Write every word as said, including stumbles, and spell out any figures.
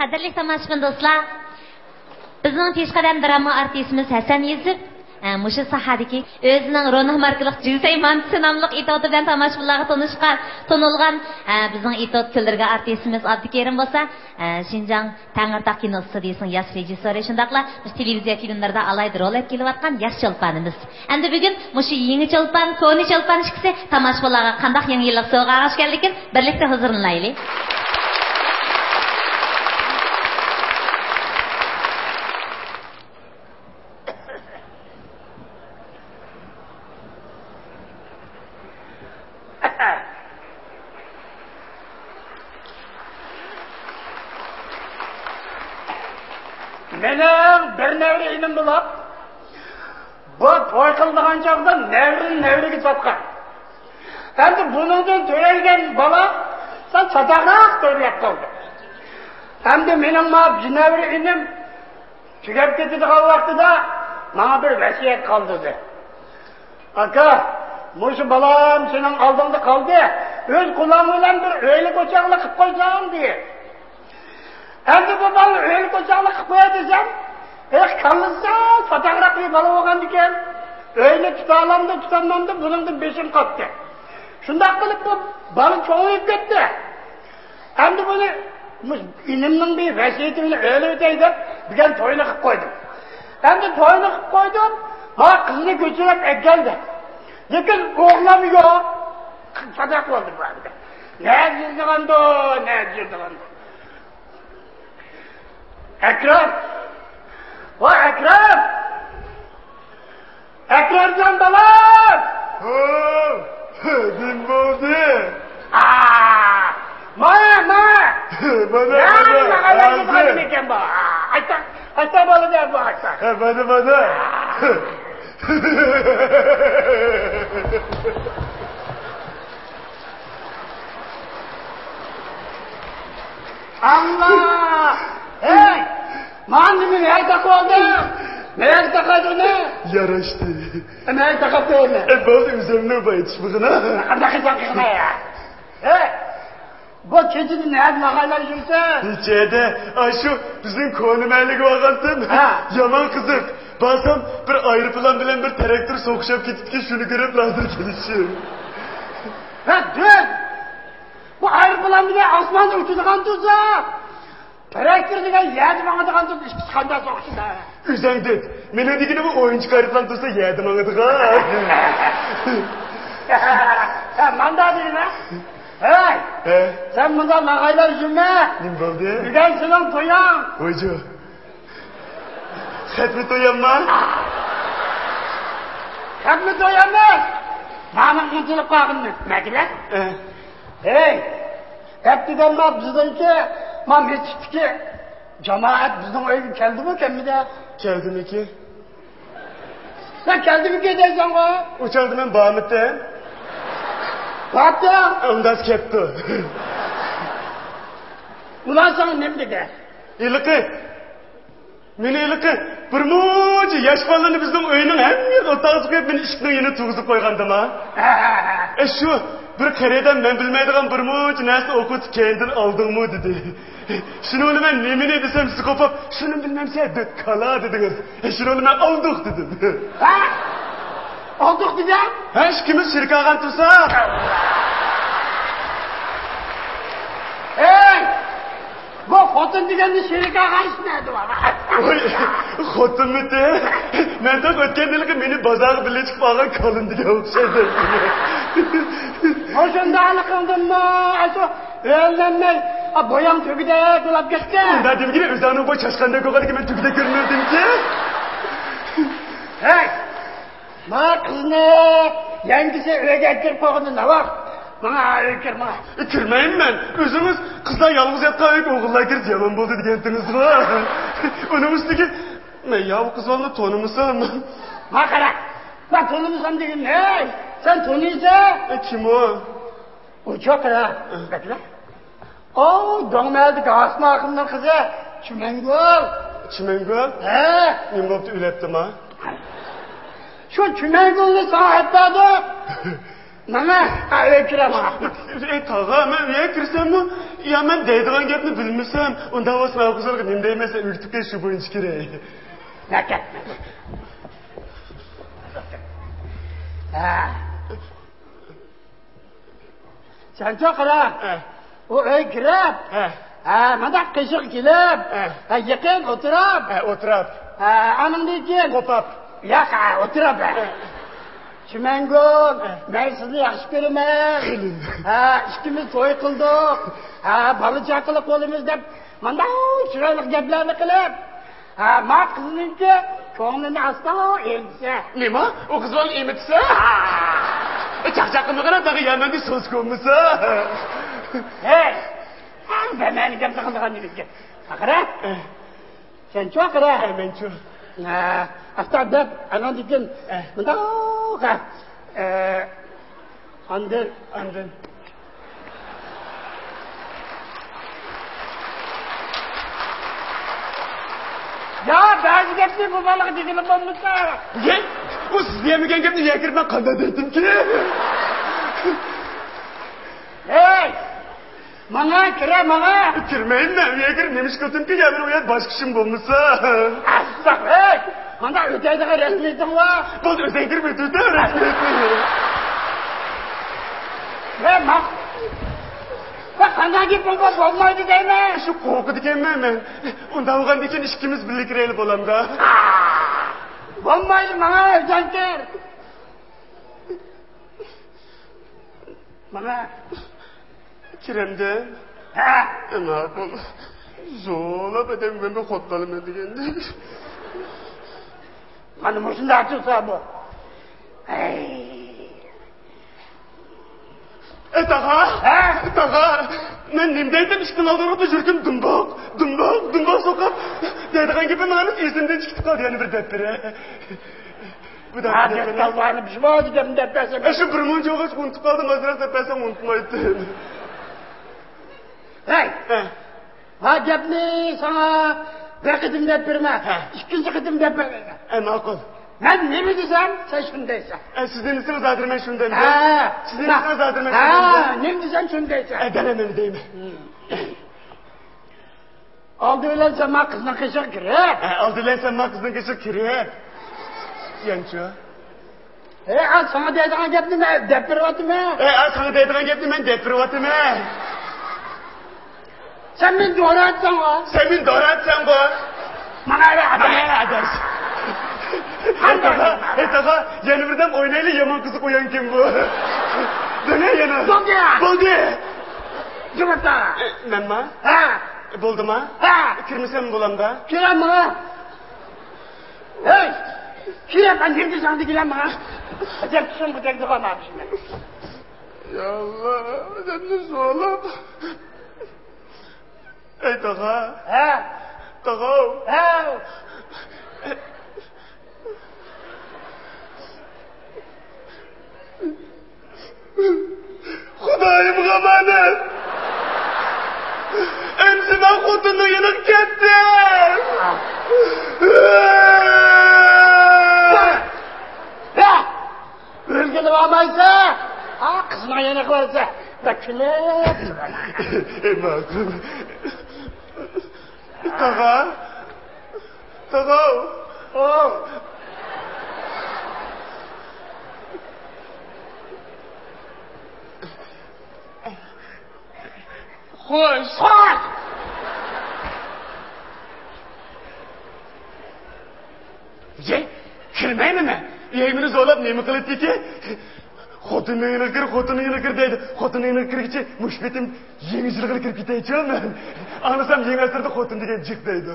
قەدىرلىك تاماشىبىن دوستلار، بىزنىڭ پېشقەدەم دراما ئارتىسىمىز ھەسەن يۈسۈپ، ئە، مۇشۇ ساھەدىكى ئۆزىنىڭ رونا ماركىلىق جۈزەي مانتىسى ناملىق ئېتيۇدى بىلەن تاماشىبىنلارغا تونۇشقان، تونۇلغان، ئە، بىزنىڭ ئېتيۇد كۈلدۈرگەن ئارتىسىمىز ئابدۇكېرىم بولسا، ئە، شىنجاڭ تەڭرىتاغ كىنو ئىستۇدىيىسىنىڭ ياش رېژىسسورى، شۇنداقلا مۇشۇ تېلېۋىزىيە فىلىملىرىدا ئالاھىدە رول ئېلىپ كېلىۋاتقان ياش چولپانىمىز. ئەمدى بۈگۈن مۇشۇ يېڭى چولپان، كونا چولپان ئىككىسى تاماشىبىنلارغا قانداق يېڭى يىللىق سوۋغا ئالغاچ كەلدىكىن، بىرلىكتە ھۇزۇرلىنايلى. مېنىڭ بىر نەۋرە ئىنىم بولۇپ، بۇ توي قىلىدىغان چاغدا نەۋرىدىن نەۋرىگە چاپقان. ئەمدى بۇنىڭدىن تۆرەلگەن بالا سەل چاتاقراق تۆرىلەپ قالدى. ئەمدى مېنىڭ ما بىر نەۋرە ئىنىم تۈگەپ كېتىدىغان ۋاقتىدا ماڭا بىر ۋەسىيەت قالدۇردى. «ئاكا، مۇشۇ بالام سېنىڭ ئالدىڭدا قالدى، ئۆز قولۇڭ بىلەن بىر ئۆيلۈك ئوچاقلىق قىلىپ قويساڭ» دېدى. ئەمدى بۇ بالىنى ئۆيلۈك ئوچاقلىق قىلىپ قوياي دېسەم، ھېلىقى كاللىسى سەل چاتاقراق بىر بالا بولغاندىكىن، ئۆينى تۇتالامدۇ، تۇتالمامدۇ، بۇنىڭدىن بېشىم قاپتى. شۇنداق قىلىپ بۇ بالا چوڭىيىپ كەتتى. ئەمدى بۇنى مۇشۇ ئىنىمنىڭ بىر ۋەسىيىتى بىلەن ئۆيلىۋېتەي دەپ، بۈگۈن تويىنى قىلىپ قويدۇم. ئەمدى تويىنى قىلىپ قويدۇم، ھا، قىزنى كۆچۈرۈپ ئەكەلدى. لېكىن ئوغلام يوق. چاتاق بولدى بۇ ئەمدى. نەدە يۈرىدىغاندۇ، نەدە يۈرىدىغاندۇ؟ ئەكرەم! ۋاي، ئەكرەم! ئەكرەمجان بالام! ھو! نېمە بولدى؟ ئا! مانا، مانا! مانا، يا، مانا، مانا، ھازىر. ئايتا، ئايتا، بالا دە بۇ، ئايتا. ھە، مانا، مانا. ئاللا! ھەي! مانا نېمە، نەگە تاقىۋالدىڭ؟ نەگە تاقايدۇ ئۇنى؟ ياراشتى. نەگە تاقاپ قويىمەن؟ ئە، بولدى، ئۆزۈمنىڭ بايىتىش بىغىنا. قانداق قىلساڭ قىلغىن يا. ھەي! بۇ كېچىدە نەدە ماڭايلار يۈرسەڭ؟ نېچەدە؟ ئاشۇ بىزنىڭ كونا مەھەللىگە بارغانتىم. ھە. يامان قىزىق. بارسام، بىر ئايروپىلان بىلەن بىر تىراكتور سوقۇشۇپ كېتىپتىكەن، شۇنى كۆرۈپ ھازىر كېلىشىم. ھە، دۈر! بۇ ئايروپىلان دېگەن ئاسماندا ئۇچىدىغان تۇرسا، تىراكتور دېگەن يەردە ماڭىدىغان تۇرسا، ئىككىسى قانداق سوقۇشىدۇ؟ ئۆزۈڭ دېدى. مېنىڭ دېگىنىم ئويۇنچۇق ئايروپىلان تۇرسا يەردە ماڭىدىغان. ھە، مانداق دېگىنە. ھەي! ھە؟ سەن مۇنداق ماڭايلار يۈرمە. نېمە بولدى؟ بۈگۈن سېنىڭ تويۇڭ. ۋايجۇ. خەتمە تويامما؟ خەتمە توي ئەمەس. مانا ئۇنتۇلۇپ قالغىنىنى. مەگىلە؟ ئە. ھەي! دەپ دېگەن ما بىزنىڭكى، ما مەسچىتتىكى جامائەت بىزنىڭ ئۆيگە كەلدىمۇ، كەلمىدى؟ كەلدىمىكى؟ سەن كەلدىمىكى دەيسەنغۇ؟ ئۇ چاغدا مەن بارمىدىم. بارتىڭ؟ ئۇنداق كەپتۇ. ئۇلار ساڭا نېمە دېدى؟ ھېلىقى مېنى ھېلىقى بىر مۇنچە ياش بالىلارنى بىزنىڭ ئۆينىڭ ھەممە يېرىگە ئولتۇرغۇزۇپ قويۇپ، مېنى ئىشىكنىڭ يېنىغا تۇرغۇزۇپ قويغاندىما؟ ئە، شۇ بىر قېرى ئادەم مەن بىلمەيدىغان بىر مۇنچە نەرسىنى ئوقۇتۇپ، كەينىدىن ئالدىڭمۇ دېدى. شۇنىڭ بىلەن مەن نېمىنى دېسەم، سىز قوپۇپ، شۇنى بىلمەمسەن، دۆت كالا دېدىڭىز. شۇنىڭ بىلەن مەن ئالدۇق دېدىم. ھە؟ ئالدۇق دېدىڭ؟ ھە، ئىككىمىز شېرىك ئالغان تۇرساق. ھەي! بۇ خوتۇن دېگەننى شېرىك ئالغان ئىش نەدە بار؟ ۋاي، خوتۇنمىتى؟ مەن تاق ئۆتكەن يىلقى مېنى بازارغا بىللە چىقىپ ئالغان كالىم دېگەن ئوخشايدۇ. مۇشۇنداقلا قىلدىممۇ، ئاشۇ ئۆيلەنمەي، ئا، بوياڭ تۆگىدەك بولاپ كەتتى. ئۇنداق دېمىگىنە، ئۆزۈڭنىڭ بۇ چاشقاندەك بولغاندىكىن مەن تۆگىدەك كۆرۈنمىدىمكى؟ ھەي! ما قىزنى يەڭگىسى ئۆيگە ئەكىرىپ قويغىنى ناۋاق؟ ماڭا ئۆيگە كىر، ماڭا. كىرمەيمەن. ئۆزىڭىز قىزلار يالغۇز ياتقان ئۆيگە ئوغۇللار كىرسە يامان بولىدۇ دېگەنتىڭىزغۇ. ئۇنىڭ ئۈستىگە مەن يا ئۇ قىز بالىنى تونۇمىسام. ما قارا. ما تونۇمىسام دېگىن. ھەي، سەن تونۇيسەن؟ ئە، كىم ئۇ؟ ئۇ چوقۇر ھە. بەكرە. ئاۋۇ دۆڭمەلدىكى ھاسىم ئاخۇننىڭ قىزى چىمەنگۈل. چىمەنگۈل؟ ھە. نېمە بوپتۇ، ئۆلۈپتىما؟ شۇ چىمەنگۈلنى ساڭا ئەپ بەردۇق. مانا، ھە، ئۆيگە كىرە ماڭا. ئەي تاغا، مەن ئۆيگە كىرسەممۇ يا، مەن دەيدىغان گەپنى بىلمىسەم، ئۇنداق بولسا مەن قىزلارغا نېمە دەيمەن، سەن ئۆگىتىپ كەل شۇ بويىچە كىرەي. نەكەت. ھە. سەنچۇ قارا. ھە. ئۇ ئۆيگە كىرىپ، ھە. ھە، مۇنداق قېشىغا كېلىپ، ھە. ھە، يېقىن ئولتۇرۇپ. ھە، ئولتۇرۇپ. ھە، ئانىڭدىن كېيىن. قوپاپ. ياق، ھە، ئولتۇرۇپ، ھە. ھە. چىمەنگۈل، ھە. مەن سىزنى ياخشى كۆرىمەن. ھە، ئىككىمىز توي قىلدۇق. ھە، بالا چاقىلىق بولىمىز دەپ، مۇنداق چىرايلىق گەپلەرنى قىلىپ. ھە، ما قىزنىڭكى كۆڭلىنى ئاستا ئېلىتسە. نېمە؟ ئۇ قىز بالىنى ئېمىتسە؟ ھە. ئە، چاقچاق قىلمىغىنا، تېخى يەمەندە سوسكا بولمىسا. ھەي، بەمەنى گەپنى قىلىدىغان يىگىتكە. ئاخىرى. ئە. سەنچۇ قارا. ئە، مەنچۇ. ئە، ئاستا دەپ، ئاناندىن كېيىن ئە. مۇنداق، ئە، ئاندىن. ئاندىن. يا، بەزى گەپنى بۇ بالىغا دېگىلى بولمىسا. نېمە؟ ئۇ سىز دېمىگەن گەپنى يەنە كىرىپ مەن قانداق دەيتتىمكىن؟ ھەي! ماڭا، كىرە، ماڭا! كىرمەيمەن، ئۇ يەرگە كىرىپ نېمە ئىش قىلدىمكىن، يا مېنىڭ ئۇ يەردە باشقا ئىشىم بولمىسا. ئەستەغپۇرۇللا! مانا ئۆتەيدىغان رەسمىيىتىڭ بار. بولدى، ئۆزۈڭ كىرىپ ئۆتۈۋېتە رەسمىيىتنى. ۋە ما-، ۋە قانداق گېپىڭ بار، بولمايدۇ دەيمەن. شۇ قورقىدىكەنمەن مەن. ئۇنداق بولغاندىكىن ئىككىمىز بىللە كىرەيلى بولامدا؟ بولمايدۇ، ماڭا ئۆزۈڭ كىر. مانا. كىرەمدىم؟ ھە. ماقۇل. زورلاپ ئادەم مەن بىر خوت قالىمەن دېگەندەك. مانا مۇشۇنداق تۇرسا بۇ. ئەي. ئەي، تاغا! ھە؟ تاغا! مەن نېمە دەيتتىم، ئىشىكنىڭ ئالدىغا يۈرىكىم دۇمبۇق، دۇمبۇق، دۇمبۇق سوقۇپ. دەيدىغان گېپىم ھەممىسى ئېسىمدىن چىقىپ قالدى، يەنە بىر دەپ بېرە. بۇ دەپ ھە، بېرە. دەپ بېرە. دەپ بېرە. ئە، شۇ بىر مۇنچە بولغاچ ئۇنتۇپ قالدىم، ئازراق دەپ بەرسەڭ ئۇنتۇمايتتىم. ھەي! ھە. ھە گەپنى ساڭا بىر قېتىم دەپ بېرىمەن. ھە. ئىككىنچى قېتىم دەپ بەرمەيمەن. ئە، ماقۇل. مەن نېمە دېسەم، سەن شۇنى دەيسەن. ئە، سىز نېمە دېسىڭىز ھازىر مەن شۇنى دەيمەن. ھە. سىز نېمە دېسىڭىز ھازىر مەن شۇنى دەيمەن. ھە، نېمە دېسەم شۇنى دەيسەن. ئە، دەمەن نېمە دەيمەن. ھىم. ئالدى بىلەن سەن ما قىزنىڭ قېشىغا كىرىپ. ھە، ئالدى بىلەن سەن ما قىزنىڭ قېشىغا كىرىپ. يەنچۇ. ھەي، ئا، ساڭا دەيدىغان گەپنى مەن دەپ بېرىۋاتىمەن. ھەي، ئا، ساڭا دەيدىغان گەپنى مەن دەپ بېرىۋاتىمەن. سەن مېنى دوراۋاتىسەنغۇ. سەن مېنى دوراۋاتىسەنغۇ. مانا ھەي، ئاداش. ھەي، تاغا، ھەي، تاغا، يەنە بىردەم ئوينايلى، يامان قىزىق ئويۇنكەن بۇ. دەڭە يەنە. بولدى. بولدى. جۇمۇرتا. ئە، مەنما؟ ھە. بولدىما؟ ھە. كىرمىسەم بولامدا؟ كىرەمما؟ ھەي! كىرەم، مەن نېمە دېسەڭ دېگىلە ماڭا. ئەجەب چۈشۈڭ بۇ تەگدىغان ئادىشىمەن. يا ئاللا، ئادەمنى زورلاپ. ئەي تاغا. ھە. تاغاۋ. ھە. خۇدايىمغا ئامانەت! ئەمدى مەن خوتۇننىڭ يېنىغا كەتتىم! ئۆلگىلى بارمايسەن! ھا، قىزنىڭ يېنىغا بارسا، بەك كۈلۈپ. ئەي ماقۇل. تاغا! تاغاۋ! ئاۋ! خوش! خوش! يە، كىرمەيمەن مەن. ئۆيۈمنى زورلاپ نېمە قىلىدىكى؟ خوتۇننىڭ يېنىغا كىر، خوتۇننىڭ يېنىغا كىر دەيدۇ. خوتۇننىڭ يېنىغا كىرگۈچە مۇشۇ پېتىم يېڭى يىلغىلا كىرىپ كېتەيچۇ مەن. ئاڭلىسام يېڭى ئەسىردە خوتۇن دېگەن جىق دەيدۇ.